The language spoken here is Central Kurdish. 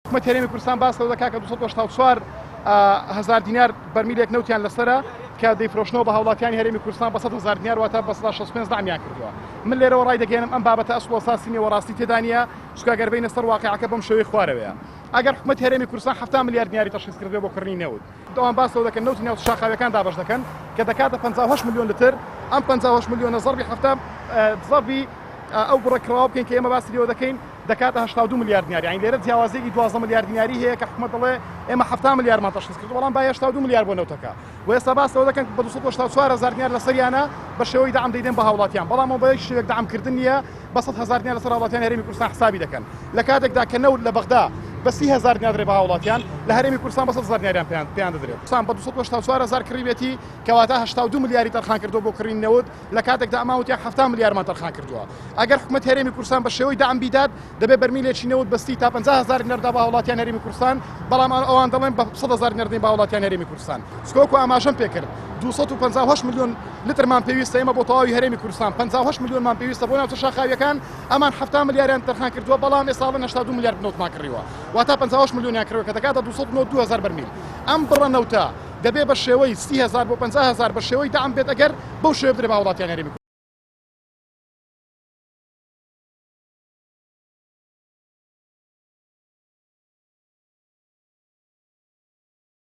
حکومەتی هەرێمی کوردستان باس لەوە دەکات کە 284 هەزار دینار بەرمیلێک نەوتیان لەسەرە کە دەیفرۆشنەوە بە هاوڵاتیانی هەرێمی کوردستان بە 100 هەزار دینار واتە بە 65 دەعمیان کردووە. من لێرەوە ڕایدەگەیەنم ئەم بابەتە ئەسڵ و ئەساسی نییە و ڕاستی تێدا نییە، چونکە گەر بێینە سەر واقیعەکە بەم شێوەی خوارەوەیە. ئەگەر حکومەتی هەرێمی کوردستان 70 ملیار دیناری تەشخیص کردبێ بۆ کڕینی نەوت، ئەوان باس لەوە دەکەن نەوتی ناوچە شاخاویەکان دابەش دەکەن کە دەکاتە 58 ملیۆن لتر، ئەم 58 ملیۆنە زەربی 70 زەربی ئەو بڕە کڕاوە بکەین کە ئێمە باسی لێوە دەکەین دەکاتە 82 ملیار دینار، یانی لێرە جیاوازیەکی 12 ملیار دیناری هەیە کە حکومەت دەڵێ ئێمە 70 ملیارمان تەشخیص کردووە بەڵام بای 82 ملیار بۆ نەوتەکە و ئێستا باس لەوە دەکەن بە 284 هەزار دینار لەسەریانە بە شێوەی دەعم دەیدەن بە هاوڵاتیان، بەڵام ئەوە بە هیچ شێوەیەک دەعمکردن نییە بە 100 هەزار دینار لەسەر هاوڵاتیانی هەرێمی کوردستان حسابی دەکەن لە کاتێکدا کە نەوت لە بەغدا بە 30 هەزار دینار دەدرێت بە هاوڵاتیان لە هەرێمی کوردستان بە 100 هەزار دیناریان پێیان پێیان دەدرێت. کوردستان بە 284 هەزار کڕیوێتی کەواتە 82 ملیاری تەرخان کردووە بۆ کڕینی نەوت لە کاتێکدا ئەمان وتیان 70 ملیارمان تەرخان کردووە. ئەگەر حکومەتی هەرێمی کوردستان بە شێوەی دەعم بیدات دەبێت بەرمیلێکی نەوت بە 30 تا 50 هەزار دینار دا بە هاوڵاتیان هەرێمی کوردستان بەڵام ئەوان دەڵێن بە 100 هەزار دینار دەین بە هاوڵاتیان هەرێمی کوردستان. چونکە وەکو ئاماژەم پێکرد 258 ملیۆن لترمان پێویستە ئێمە بۆ تەواوی هەرێمی کوردستان 58 ملیۆنمان پێویستە بۆ ناوچە شاخاویەکان ئەمان 70 ملیاریان تەرخان کردووە بەڵام ئێستا ئەڵێن 82 ملیار نەوتمان کڕیوە واتە 58 ملیۆنیان کڕیوە کە دەکاتە 292 هەزار بەرمیل ئەم بڕە نەوتە دەبێ بە شێوەی 30 هەزار بۆ 50 هەزار بە شێوەی دەعم بێت ئەگەر بەو شێوە بدرێ بە هاوڵاتیان هەرێمی.